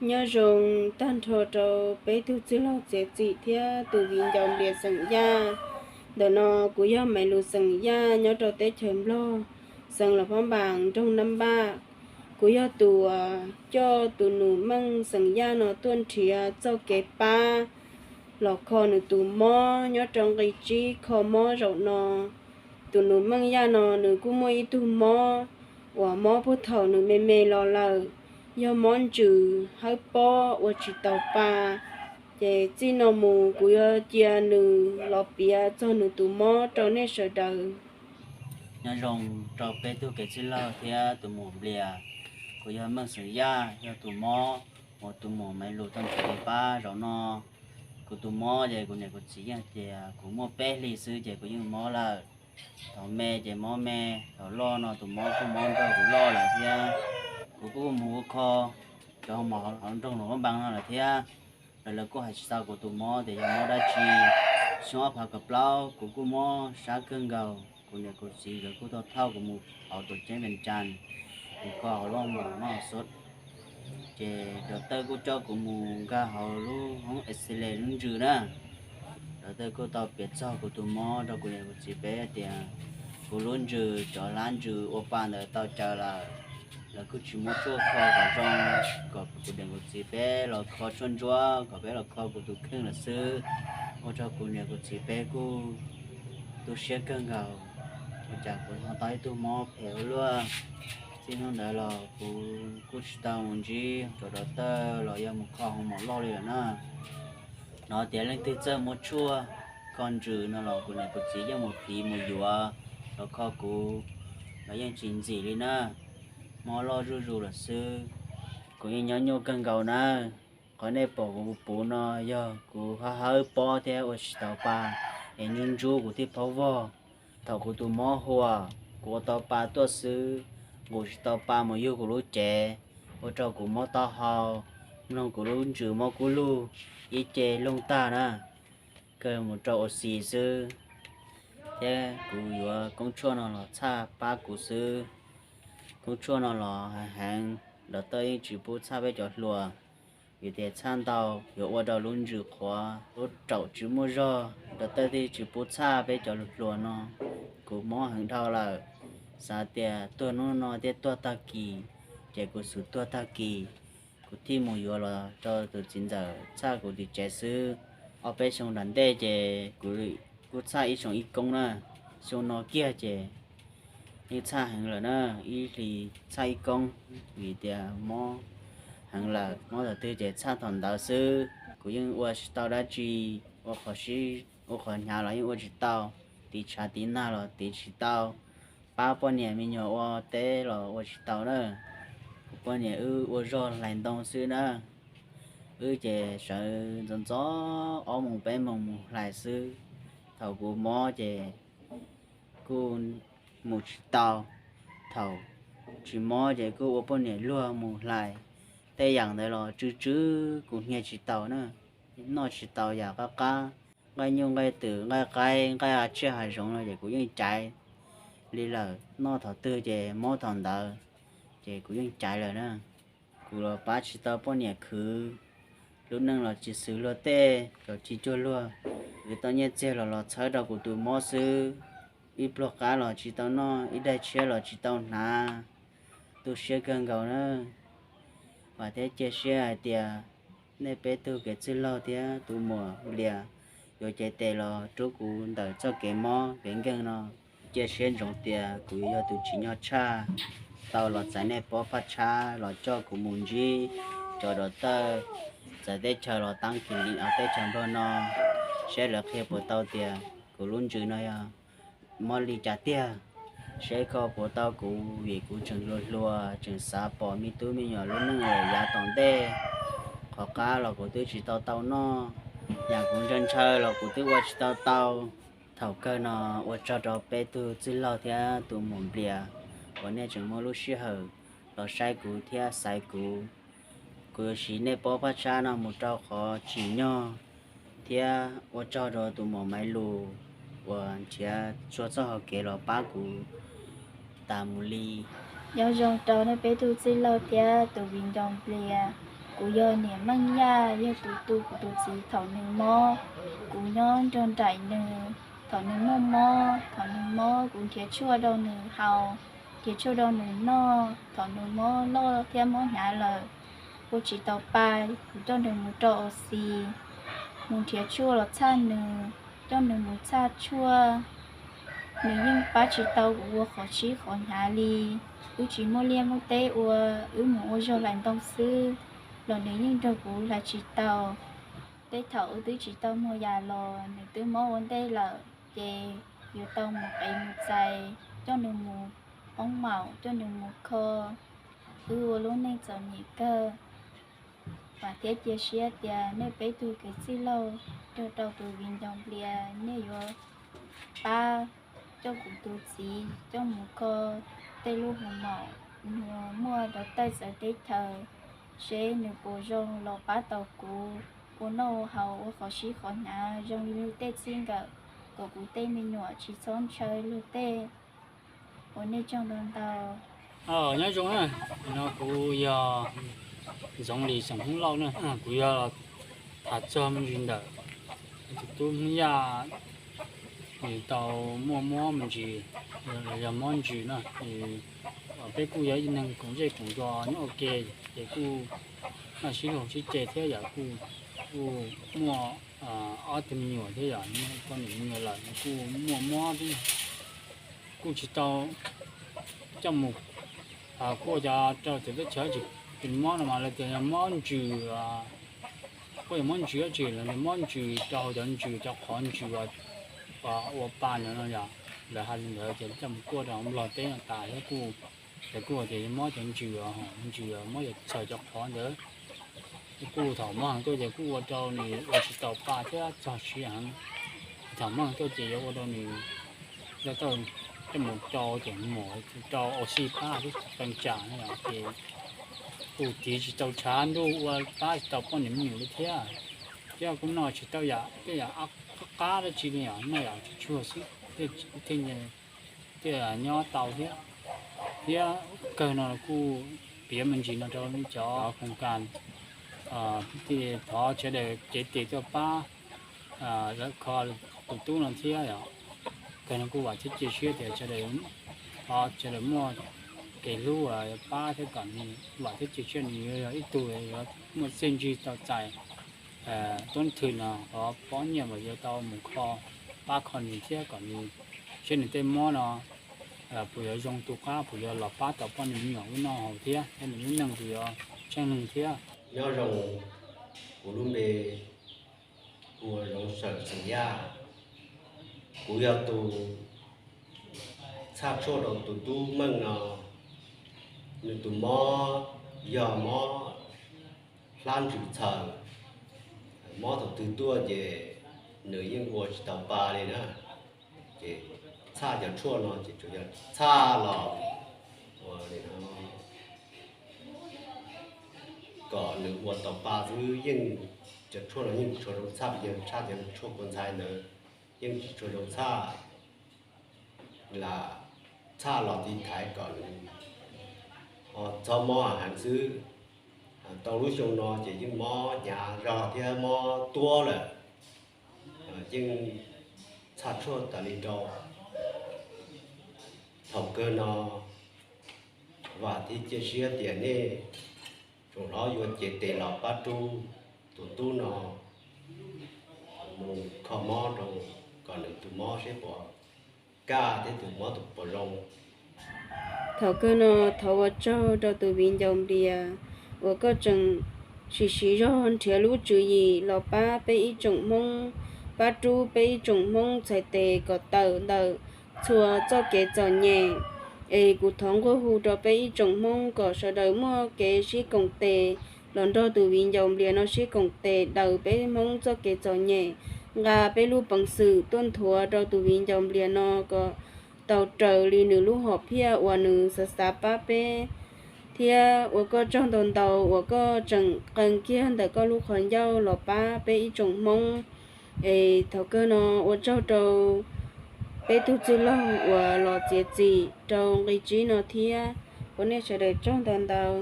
Nyob zoo tag nrho rau peb tug txwj laug txiav txim thiab tus viv ncaus Nplias xeem Yaj. Ntawm no kuv yog Maiv Lus xeem Yaj nyob rau teb chaws Nplog, xeev Los Phab Npas, nroog Nab Npaj. Kuv yog tus uas coj tus nus Meej xeem Yaj no tuaj nrhiav txoj kev pab los kho nws tus mob nyob rau nqi tsib kho mob zaum no. Tus nus Meej Yaj no nws kuj muaj ib tug mob uas mob puag thaum nws me me los lawm, yog mob ntsws hawb pob ua tsis taus pa. Ces txij no mus kuv yuav cia nws los piav txog nws tus mob rau nej sawv daws. Nyob zoo rau peb tug kev txwj laug thiab tus muam Nplias. Kuv yog Meej xeem Yaj, yog tus mob uas tus muam Maiv Lus tuaj nrhiav kev pab zaum no. Kuv tus mob ces kuv niam kuv txiv yeej tias kuv muaj peb hlis xwb ces kuv yeej mob lawm. Thaum me ces mob me, thaum loj no tus mob kuj mob nrog kuv loj lawm thiab. Kuv kuj mus ua kho cov mov hauv nroog Luas Npab Npas no lawm thiab. Lawv, lawv kuj hais tsis tau kuv tus mob tias yog mob dab tsi. Xyoo ob phav kaum plaub kuv kuj mob sab kawg nkaus, kuv niam kuv txiv nkawd kuj tau thauj kuv mus hauv tuam ceeb Vees Cas, mus kho hauv lub mom noj xub. Ces doctor kuj coj kuv mus nkag hauv lub hoob X-ray lub ntsws na. Doctor kuj tau piav txog kuv tus mob rau kuv niam kuv txiv peb tias kuv lub ntsws, cov hlab ntsws ua pa ntawd tau caws lawm. Lawv kuj tsis muab tshuaj kho kom zoo, kom kuv niam kuv txiv peb los kho tshuaj ntsuab, kom peb los kho kuv tus kheej lawm xwb. Ua rau kuv niam kuv txiv peb kuj tu siab kawg nkaus, ua cas kuv ho tau ib tug mob phem ua luaj. Txij hnub ntawd los kuv kuj tsis tau mus ntsib cov doctor los yog mus kho hoob mom loj li lawm na. Hnov tias leej twg txawj muab tshuaj kho ntsws no los kuv niam kuv txiv yeej mus tiv mus yuav los kho kuv, los yeej tsis ntxim li na. Mob loj zuj zus lawm xwb. Kuv yeej nyob nyuaj kawg nkaus na. Qhov nej pom kuv puv no yog kuv hawb hawb pob thiab ua tsis tau pa, es ntsub ntsub kuv thiaj phaub vog. Thaum kuv tus mob huam, kuv ua tau pa tuaj xwb, nqus tsis tau pa mus yug kuv lub cev, ua rau kuv mob taub hau, mloog kuv lub ntsws mob kub lug, ib ce loog tag na, kawg mus rau ua xis xwb. Thiab kuv yuav koob tshuaj no los txhaj pab kuv xwb. Koob tshuaj no los heev heev, doctor yeej tsis pub txhaj peb cov hluas, vim tias txhaj ntau yuav ua rau lub ntsws qhuav, lub raum tsis muaj zog. Doctor thiaj tsis pub txhaj peb cov hluas no. Kuv mob heev dhau lawm, xav tias tuag hnub no thiab tuag tag kis, ces kuv xub tuag tag kis, kuv thiaj mus yuav los rau tus txiv ntxawm txhaj kuv tim tsev xwb. Ob peb xyoo nram ntej ces kuv kuj txhaj ib xyoo ib koob na. Xyoo no kiag ces yeej txhaj heev lawm na, ib hlis txhaj ib koob, vim tias mob heev lawm, mob thaum twg ces txhaj thaum ntawd xwb. Kuv yeej ua tsis tau dab tsi, ua qhov sib, ua qhov hnyav los yeej ua tsis tau, tiv tshav tiv nag los tiv tsis tau, pab poj niam me nyuam ua teb los ua tsis tau na. Kuv poj niam wb ua zog hlais ntoo xwb na. Wb ces sawv ntxov ntxov ob moos peb moos mus hlais xwb. Thaum kuv mob ces kuj mus tsis tau, thaum tsis mob ces kuj ua poj niam luag mus hlais. Tej yam ntawd los tsw tsw, kuv hnia tsis tau na, noj tsis tau yam qab qab, nqaij nyuj nqaij twm nqaij qaib nqaij hav tsiaj hav zoov no ces kuv yeej caiv li lawm, noj thaum twg ces mob thaum ntawd, ces kuv yeej caiv lawm na. Kuv los pab tsis tau poj niam khwv, lub neej los tsis xws luag tej, los tsis cuag luag, khwv tau nyiaj txiag los los txhawb rau kuv tus mob xwb. Ib pluag qab los tsis tau noj, ib daig tshiab los tsis tau hnav, tu siab kawg nkaus na. Vam thiab cia siab hais tias nej peb tug kev txwj laug thiab tus muam Nplias yuav cev tes los rub kuv ntawm txoj kev mob kev nkeeg no. Cia siab ntsoov tias kuv yuav yog tus tsim nyog tshaj, tau los txais nej pob phaj tshab los coj kuv mus ntsib cov doctor txawv teb chaws los tab kis li teb chaws Nplog no, saib lawv qhia puas tau tias kuv lub ntsws no yog mob li cas tiag. Saib kho puas tau kuv, vim kuv tseem hluas hluas tseem xav pom me tub me nyuam lub neej lawm yav tom ntej. Qhov qab los kuv twb tsis tau tau noj, yam kuv ntshaw ntshaw los kuv twb ua tsis tau tau. Thaum kawg no ua tsaug rau peb tug txwj laug thiab tus muam Nplias uas nej tseem muaj lub sij hawm los saib kuv thiab xaiv kuv. Kuv yuav siv nej pob phaj tshab no mus rau qhov tsim nyog thiab ua tsaug rau tus muam Maiv Lus uas nrhiav txhua txoj hau kev los pab kuv tas mus li. Nyob zoo rau nej peb tug txwj laug thiab tus viv ncaus Nplias. Kuv yog niam Meej Yaj, yog tus tu kuv tus txiv thaum nws mob. Kuv nyob nrog nraim nws thaum nws muaj mob. Thaum nws mob kuv nrhiav tshuaj rau nws haus, nrhiav tshuaj rau nws noj. Thaum nws mob loj thiab mob hnyav lawm, ua tsis tau pa, kuv coj nws mus rau au xis, mus nrhiav tshuaj los txhaj nws, coj nws mus txhaj tshuaj. Nws yeej pab tsis tau kuv ua qhov sib qhov hnyav li. Wb tsis muaj liaj muaj teb ua, wb mus ua zog hlais ntoo xwb los nws yeej nrog kuv hlais tsis tau. Tej thaum wb twb tsis tau muag yam los nws twb mob ua ntej lawm, ces yuav tau mus qiv mus txais coj nws mus poob maum, coj nws mus kho. Wb ua lub neej txom nyem kawg. Vam thiab cia siab tias nej peb tug kwv tij laug nrog rau tus viv ncaus Nplias, nej yuav pab coj kuv tus txiv coj mus kho tej lub hoo maum, nws muaj dov tawj txawv teb chaws, seb nws puas zoo los pab tau kuv ua noj ua haus, ua qhov sib qhov hnyav zoo li luag tej txij nkawm, kom kuv tej me nyuam tsis txhob ntshaw luag tej. Ua nej tsaug ntau ntau. Nyob zoo na, no kuv yog Ntxoov Lis xeem Hmoob Lauj na. Kuv yog tham txog me ntsis ntawm tus tub Hmoob Yaj, nws tau muaj mob me ntsis, yog mob ntsws na. Peb kuj yog ib neeg koom zej koom zos nyob ua ke, ces kuj noj sib haum sib ce thiab yom, kuj, kuj muaj ob tug me nyuam thiab yom, muaj poj niam me nyuam lawm, kuj muaj mob thiab, kuj tsis tau coj mus, kuj ua cov rau txawv teb chaws, tsis, tus mob no mas lawv tias yog mob ntsws, kuj yog mob ntsws dab tsi, lawv tias mob ntsws rau hauv cov ntsws, cov qhov ntsws uas ua pa ntawd no yom. Lawv hais li ntawd ces coj mus kuaj rau hauv Nplog teb no tas thiab kuj, ces kuj tias mob cov ntsws, ntsws mob cov txhawm cov qhov ntawd. Kuj thaum mob heev tuaj ces kuj ua rau nws ua tsis tau pa thiab txog siav heev. Thaum mob heev tuaj ces yuav ua rau nws coj mus rau ces mus rau au xij pab thiab qee tsam no ces kuj tiv tsis tau tshav ntuj ua pab tsis tau poj niam me nyuam li thiab. Thiab kuj noj tsis tau yam tej yam qab qab dab tsi li, noj yam tsuag tsuag xwb thiaj nyob tau thiab. Thiab kawg no kuj piav me ntsis no rau cov khoos kas, thov sawv daws cev tes tuaj pab lawv kho tus tub no thiab yom. Kawg no kuj vam thiab cia siab tias sawv daws, thov sawv daws muaj kev hlub pab thiab kom nws, vam thiab cia siab nws yuav yog ib tug yuav muaj txiaj ntsig tau txais tub thwm no, qhov pob nyiaj uas yuav tau mus kho, pab kho nws thiab kom nws, seb nws tej mob no puas yuav zoo tu qab, puas yuav los pab tau poj niam me nyuam wb noj haus thiab, thiab nws lub neej puas yuav tsheej neeg thiab. Nyob zoo, kuv lub npe hu ua Zoov Sawm Xeem Yaj. Kuv yog tus txhaj tshuaj rau tus tub Meej no. Nws tus mob yog mob hlab ntsws txhawm, mob thaum twg tuaj ces nws yeej ua tsis tau pa li na. Ces txhaj cov tshuaj no ces tsuas yog txhaj los ua li no kom nws ua tau pa xwb, yeej cov tshuaj no yeej tsis tshua zoo txhaj, yog tshaj cov tshuaj kua ntxhais ntawd yeej tsis tshua zoo txhaj, lam txhaj los tiv thaiv kom nws ho txhob mob heev xwb. Tau lub xyoo no ces yeej mob hnyav zog thiab mob tuab lawm, yeej txhaj tshuaj tas li rau. Thaum kawg no vam thiab cia siab tias nej tsoom hlob yuav cev tes los pab rub tus tub no mus kho mob rau kom nws tus mob seb puas kaj thiab tus mob tus puas zoo. Thaum kawg no thov ua tsaug rau tus viv ncaus Nplias uas koj tseem siv siv zog nrhiav lub tswv yim los pab peb ib tsoom Hmoob, pab rub peb ib tsoom Hmoob txhais tes kom tawm ntawm txhua txoj kev txom nyem. Es kuv thov nquag hu rau peb ib tsoom Hmoob kom sawv daws muaj kev sib koom tes los nrog tus viv ncaus Nplias no sib koom tes daws peb Hmoob txoj kev txom nyem, nqa peb lub peev xwm tuaj nthuav rau tus viv ncaus Nplias no kom tau raws li nws lub hom phiaj uas nws xav xav pab peb. Thiab ua koj tsaug ntau ntau uas koj tseem qee kiag ntawm koj lub qhov ncauj los pab peb ib tsoom Hmoob. Es thaum kawg no ua tsaug rau peb tug txwj laug uas los txiav txim rau nqi tsib no thiab. Ua nej sawv daws tsaug ntau ntau.